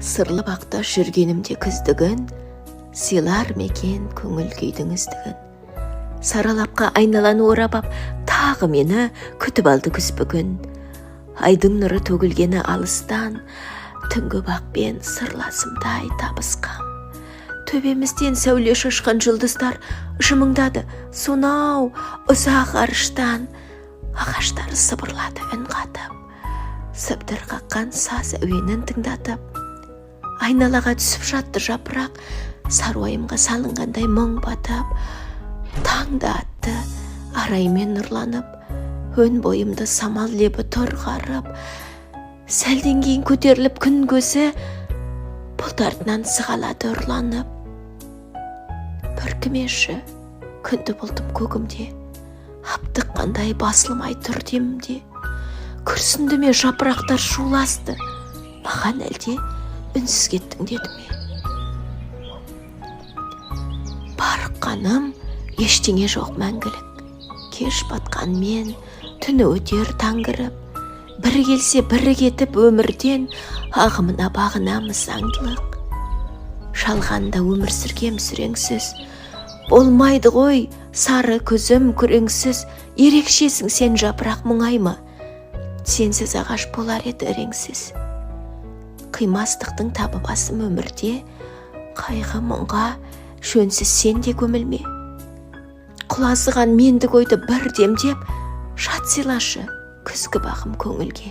Сырлы бақта жүргенімде күздігін, сыйлар ма екен көңіл күйдің үздігін. Саралапқа айналаны орап ап, тағы мені күтіп алды күз бүгін. Айдың нұры төгілгені алыстан, түнгі бақпен сырласымдай табысқам. Төбемізден сәуле шашқан жұлдыздар жымыңдады сонау ұзақ ғарыштан. Ағаштар сыбырлады үн қатып, сыбдыр қаққан саз әуенін тыңдатып. Айналаға түсіп жатты жапырақ, саруайымға салынғандай мұң батып. Таң да атты араймен нұрланып, өн бойымды самал лебі тұр қарып. Сәлден кейін көтеріліп күн көзі, бұлт артынан сығалады ұрланып. Бүркімеші күнді бұлтым көгімде, аптыққандай басылмай тұр демімде. Күрсінді ме жапырақтар шуласты, маған әлде үнсіз кеттің деді ме? Бар ұққаным, ештеңе жоқ мәңгілік. Кеш батқанмен түні өтер таң кіріп. Бірі келсе, бірі кетіп өмірден, ағымына бағынамыз заңдылық. Жалғанда өмір сүргем сүреңсіз, болмайды ғой сары күзім күреңсіз. Ерекшесің сен, жапырақ, мұңайма, сенсіз ағаш болар еді іреңсіз. Қимастықтың табы басым өмірде, қайғы мұңға жөнсіз сен де көмілме. Құлазыған мендік ойды бір демдеп, жат сыйлашы күзгі бағым көңілге.